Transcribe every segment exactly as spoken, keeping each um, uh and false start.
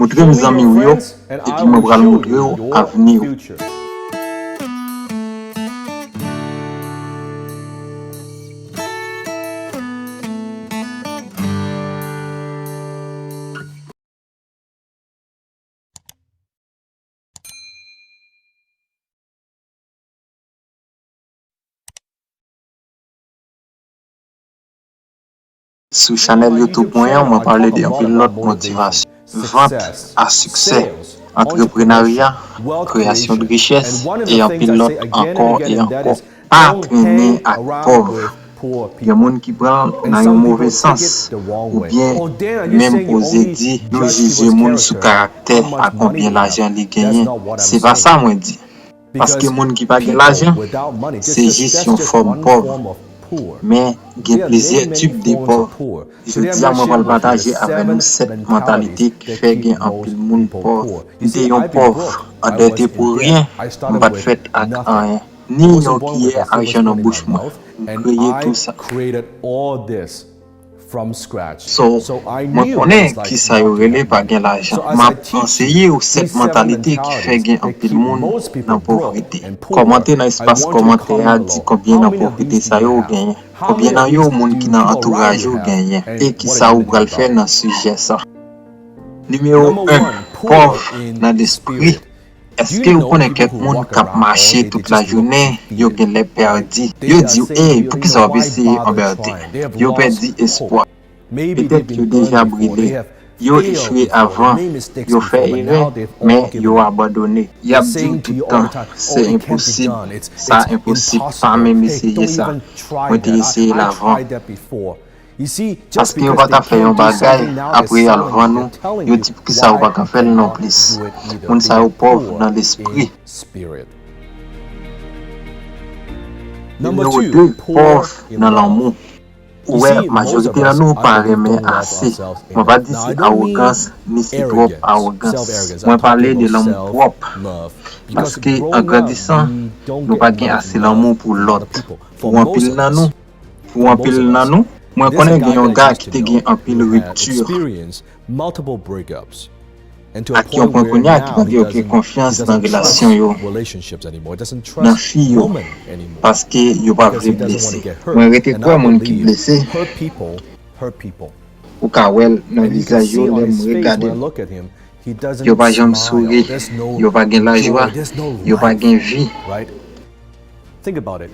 Montre m zanmi w yo, epi mwen pral montre w avni w. Sou chanèl YouTube mwen an, mwen pale de anpil lòt motivasyon. Vant a siksè, antreprenarya, kreyasyon de richès, e anpil lòt ankò e ankò. Pa trennen ak pòv. Gen moun ki pran l nan yon move sans, oubyen menm oze di nou jije moun sou karaktè ak konbyen lajan li genyen. Se pa sa mwen di. Paske moun ki pa gen lajan, se jis yon fòm pòv. Men, gen plizyè tip de pòv. Jodi a, mwen pral pataje avè nou sèt mantalite ki fè gen anpil moun pòv. M te yon pòv, an dètye pou ryen, m pa t fèt ak anyen. Ni yon kiyè ajan nan bouch mwen. M kreye tou sa. So, mwen konnen ki sa yo rele pa gen lajan. M ap anseye w sèt mantalite ki fè gen anpil moun nan povrete. Kòmante nan espas kòmantè a, di konbyen nan povrete sa yo ou genyen. Konbyen nan yo moun ki nan antouraj ou genyen. E ki sa ou pral fè nan sijè sa. Nimewo en, pòv nan lespri. Èske w konnen kèk moun k ap mache tout lajounen, yo genlè pèdi? Yo di w, "Ey, poukisa w ap eseye anbète?" Yo pèdi espwa. Petèt yo deja brile. Yo echwe avan. Yo fè erè, men yo abandone. Y ap di w tout tan, "Se enposib. Sa enposib. Pa menm eseye sa. Mwen te eseye l avan." Paske yo pa ka fè yon bagay, apre y al vann ou, yo di, "Poukisa ou pa ka fè l non plis?" Moun sa yo pòv nan lespri. Nimewo de, pòv nan lanmou. Ou wè, majorite nan nou pa renmen ase. Mwen pa di se awogans, ni se twòp awogans. Mwen pale de lanmou pwòp. Paske an grandisan, nou pa gen ase lanmou pou lòt. Pou anpil nan nou, Pou anpil nan nou, mwen konnen gen yon gars ki te gen anpil ripti. Ak yon pwen kounye a ki pa gen okenn konfyans nan relasyon yo, nan fi yo, paske yo pa vle blese. Mwen rete kwè moun ki blese, ou ka wè l nan vizaj yo lè m regade l. Yo pa janm souri, yo pa gen lajwa, yo pa gen vi.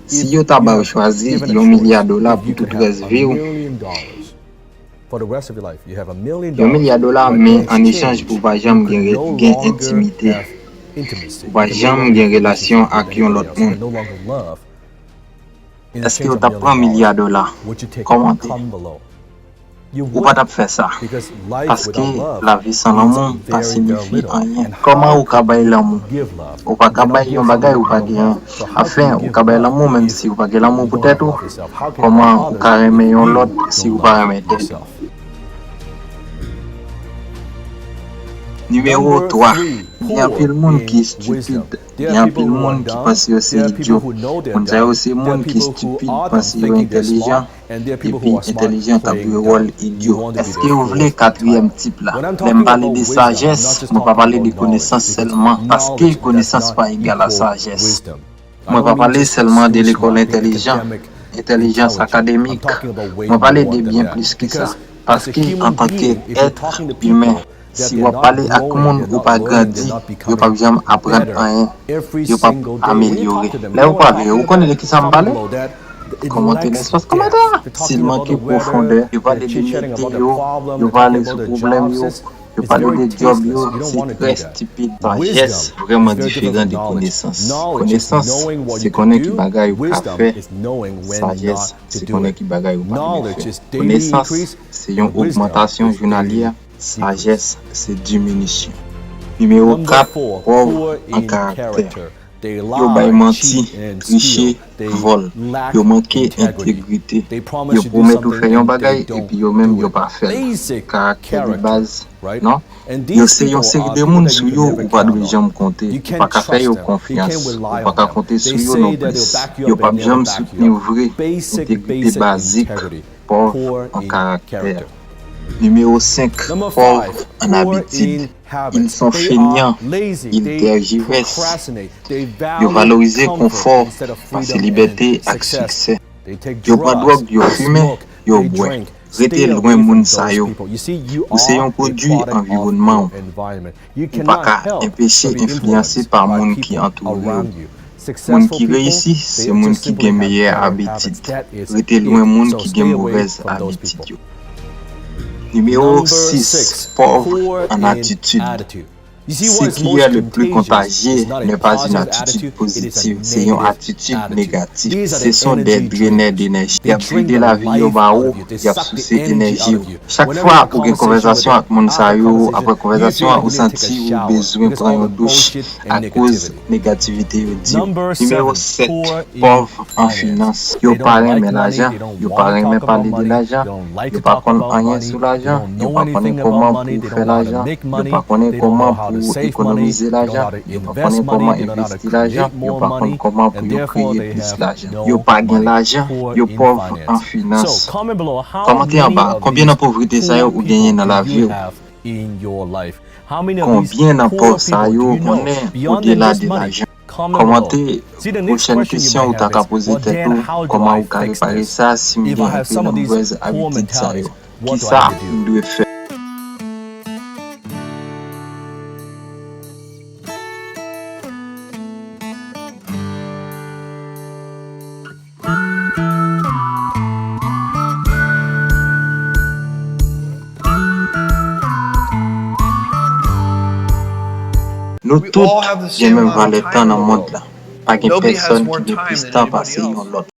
Si yo ta ba w chwazi yon milya dola pou tout rès vi w, yon milya dola, men an echanj pou w pa janm gen, gen entimite, ou pa janm gen relasyon ak yon lòt moun, èske w t ap pran milya dola? Kòmante. Ou pa t ap fè sa. Paske lavi san lanmou pa siyifi anyen. Kòman ou ka bay lanmou? Ou pa ka bay yon bagay ou pa genyen. Anfen, ou ka bay lanmou menm si ou pa gen lanmou pou tèt ou. Kòman ou ka renmen yon lòt si ou pa renmen tèt ou? Nimewo twa, gen anpil moun ki estipid. Gen anpil moun ki panse yo se idyo. Moun sa yo se moun ki estipid, panse yo entèlijan, epi entèlijan t ap jwe wòl idyo. Èske w vle katriyèm tip la? Lè m pale de sajès, mwen pa pale de konesans sèlman, paske konesans pa egal a sajès. Mwen pa pale sèlman de lekòl entèlijan, entèlijans akademik. Mwen pale de byen plis ke sa, paske antanke èt imen, si w ap pale ak moun ou pa grandi, yo p ap janm aprann anyen. Yo p ap amelyore. Lè ou pale, ou konnen de kisa m pale? Kòmante nan espas kòmantè a. Si l manke pwofondè, yo pale de mete yo, yo pale sou pwoblèm yo, yo pale de djòb yo, se trè estipid. Sajès vrèman diferan de konesans. Konesans, se konnen ki bagay ou ka fè. Sajès, se konnen ki bagay ou pa dwe fè. Konesans, se yon ogmantasyon jounalyè. Sajès se diminisyon. Nimewo kat, pòv an karaktè. Yo bay manti, triche, vòl. Yo manke entegrite. Yo pwomèt ou fè yon bagay epi yo menm yo pa fè l. Karaktè de baz, non? Yo se yon seri de moun sou yo ou pa dwe janm konte. Ou pa ka fè yo konfyans. Ou pa ka konte sou yo non plis. Yo p ap janm soutni w vre. Entegrite bazik. Pòv an karaktè. Nimewo senk, pòv an abitid. Ils sont feignants, ils tergiversent. Yo valorize konfò pase libète ak siksè. Yo pran dwòg, yo fimen, yo bwè. Rete lwen moun sa yo. Ou se yon pwodui anviwònman w. Ou pa ka enpeche enfliyanse pa moun ki antoure w. Moun ki reyisi, se moun ki gen meyè abitid. Rete lwen moun ki gen movèz abitid yo. Nimewo sis, pòv an atitid. Ce qui est le plus contagieux n'est pas une attitude positive, c'est une attitude négative. Ce sont des draineurs d'énergie. Y ap vide lavi yo ba ou, y ap souse enèji w. Chak fwa ou gen konvèsasyon ak moun sa yo, apre konvèsasyon an, ou santi ou bezwen pran yon douch akoz negativite yo di w. Nimewo sèt, pòv an finans. Yo pa renmen lajan, yo pa renmen pale de lajan, yo pa konn anyen sou lajan, yo pa konnen kòman pou fè lajan, yo pa konnen kòman pou ekonomize lajan, yo pa konnen kòman envesti lajan, yo pa konn kòman pou yo kreye plis lajan. Yo pa gen lajan, yo pòv an finans. Kòmante anba, konbyen nan povrete sa yo ou genyen nan lavi w? Konbyen nan pòv sa yo ou konnen odela de lajan? Kòmante pwochèn kesyon ou ta ka poze tèt ou, kòman ou ka repare sa si m gen enpe nan movèz abitid sa yo? Kisa m dwe fè? Nou tout gen menm valè tan nan mond lan. Pa gen pèsonn ki gen plis tan pase yon lòt.